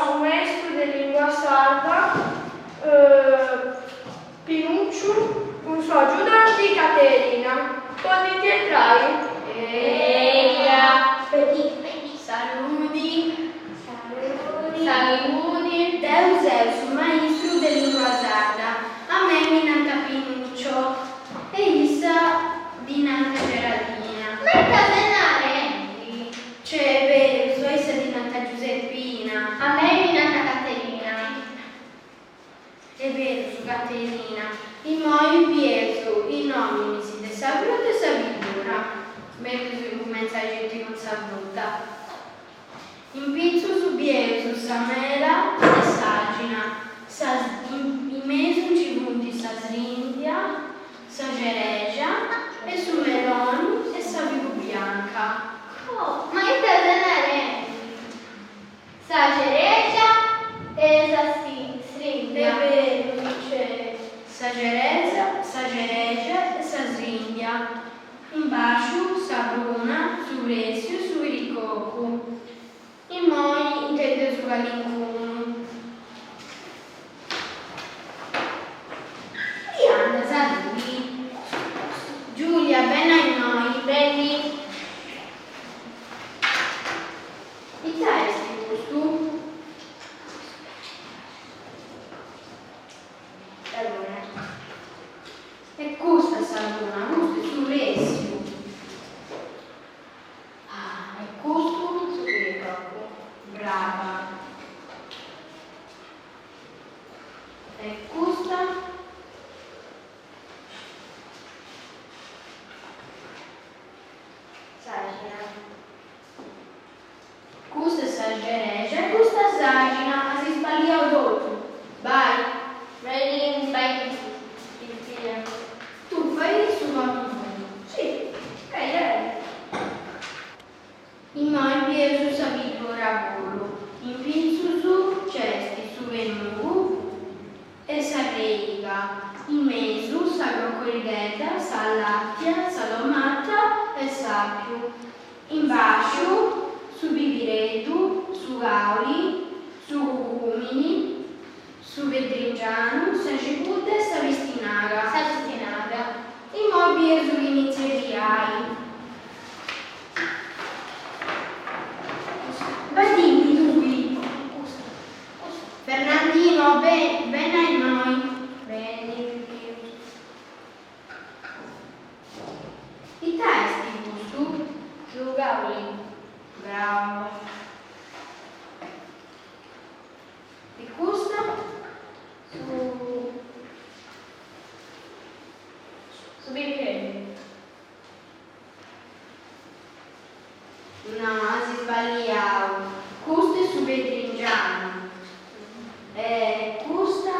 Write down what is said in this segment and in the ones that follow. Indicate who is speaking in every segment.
Speaker 1: su maistru de lingua sarda Pinucciu cun su agiudanti Caterina. Podint intrai?
Speaker 2: Eia! Beni, beni! Saludi! Saludi! Saludi!
Speaker 3: Deu seu su maistru de lingua sarda, a mei mi nant Pinuccio e issa ddi nant Geraldina.
Speaker 2: Ma ita ses narendi?
Speaker 3: Cioè, est berus, a issa ddi nant Giuseppina.
Speaker 2: A mei mi nant Caterina.
Speaker 3: Est berus, Caterina. Immoi bieus is nominis de sa fruta e sa birdura. Mellus incumentzai sceti cun sa fruta. In pitzus bieus sa mela e s'àxina, in mesu nci funt sa srindia, sa cerexa e su meloni e sa figu bianca.
Speaker 2: Oh, ma ita ses narendi? Sa cerexa e sa srindia.
Speaker 3: Est berus, nc'est sa ceresa, sa cerexa e sa srindia. In bàsciu sa pruna, su prèssiu e su piricocu. Immoi intendeus calincunu. Ndi andas a tui? Giulia, beni a innoi.
Speaker 2: Beni.
Speaker 3: Ita est custu?
Speaker 2: Sa pruna.
Speaker 3: E custa sa pruna, custu est su prèssiu. Ah, e custu?
Speaker 2: Su piricocu.
Speaker 3: Brava. E custa?
Speaker 2: S'àxina.
Speaker 3: Custa est sa cerexa e custa s'àxina, as isballiau totu. Bai.
Speaker 2: Beni, bai Cristina.
Speaker 3: Tui fai su contu tuu.
Speaker 1: Si, eia eia.
Speaker 3: Immoi bieus sa birdura puru. In pitzus nc'est su fenugu e s'arreiga, in mesu sa crocorighedda, sa làtia, sa tomata e s'àpiu. In bàsciu su pibireddu, su càuli, su cucùmini, su pedringianu, sa cibudda e sa pistinaga.
Speaker 2: Sa pistinaga.
Speaker 3: Immoi bieus chini tzerriai. Baidindi tui. Fernandino, beni a innoi.
Speaker 2: Beni.
Speaker 3: Ita est custu?
Speaker 2: Su càuli.
Speaker 3: Bravu. E custa?
Speaker 2: Su su pibireddu.
Speaker 3: No, as isballiau. Custu est su pedringianu. E custa?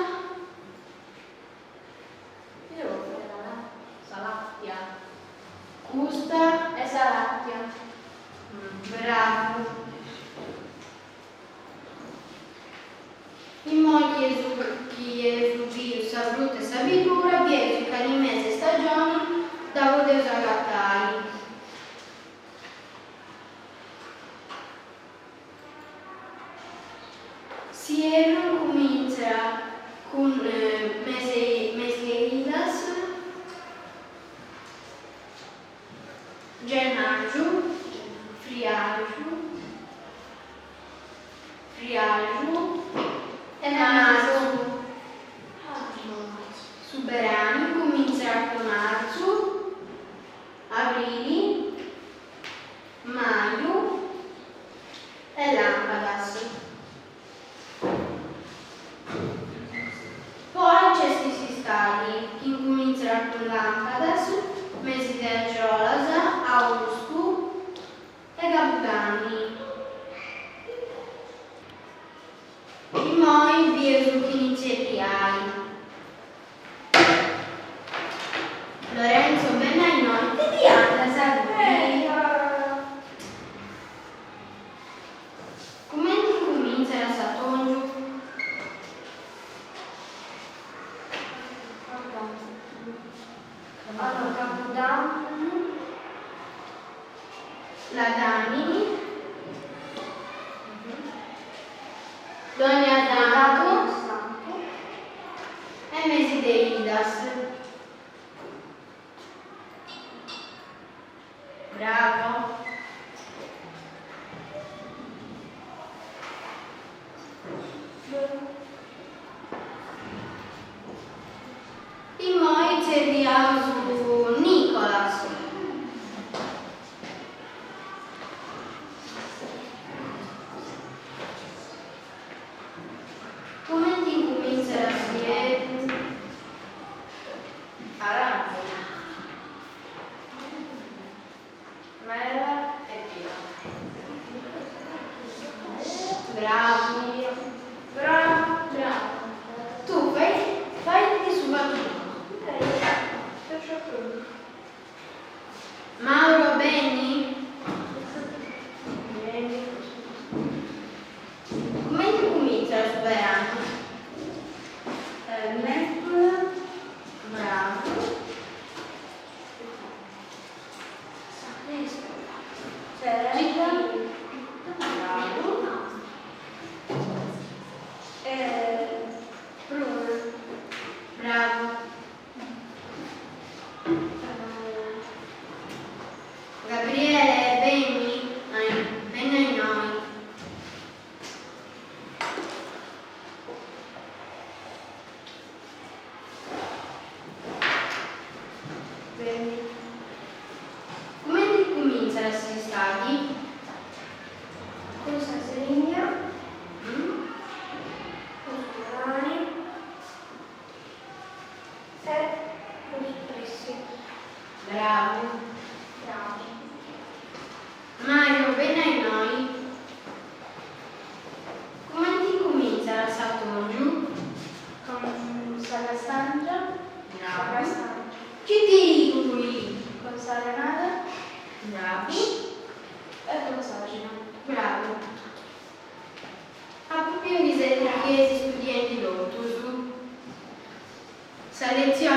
Speaker 2: Sa làtia.
Speaker 3: Custa?
Speaker 2: Est sa làtia.
Speaker 3: Bravu. Immoi chi eus chi eus biu sa fruta e sa birdura, bieus in cali mesi e stagioni dda podeus agatai. S'ierru incumintzat cun mesi 'e Idas, gennàrgiu, friàrgiu, friàrgiu e martzu. Su beranu incumintzat cun martzu, abrili, maju e làmpadas. Poi nc'est s'istadi, chi incumintzat cun làmpadas, mesi de argiolas, austu e cabudanni. Immoi bieus chini tzerriai. Lorenzo, beni a innoi, ite ti andas a tui? Cumenti incumintzat s'atòngiu?
Speaker 2: Allora, Cabudanni.
Speaker 3: Ladàmini. Donniasantu e mesi de Idas. Bravo. Immoi tzerriaus Nicolas. Cumenti incumintzat s'ierru?
Speaker 2: Arantzu. Mela e pira.
Speaker 3: Bravu.
Speaker 1: Bravu.
Speaker 3: Bravu. Tu fai fai su facchinu. Mauro beni?
Speaker 1: Beni.
Speaker 3: Cumenti incumintzat su beranu?
Speaker 2: Nespula.
Speaker 3: Bravu.
Speaker 2: Cerexa.
Speaker 3: Bravu.
Speaker 1: Pruna.
Speaker 3: Bravu. Gabriele, beni? Beni a innoi.
Speaker 1: Beni.
Speaker 3: Cumenti incumintzat s'istadi?
Speaker 1: Cun sa srinnia.
Speaker 3: Mm?
Speaker 1: Cun su marrani. E cun su pressi.
Speaker 3: Bravu.
Speaker 1: Bravu.
Speaker 3: Mario, beni a innoi. Cumenti incumintzat s'atongiu?
Speaker 2: Cun sa castangia.
Speaker 3: Bravu.
Speaker 1: Castangia.
Speaker 3: Citiri tui.
Speaker 2: Cun s'arenada.
Speaker 3: Bravu.
Speaker 2: E cun s'àxina.
Speaker 3: Bravu. Apu biu chi seis studiendi totus. Sa letzioni.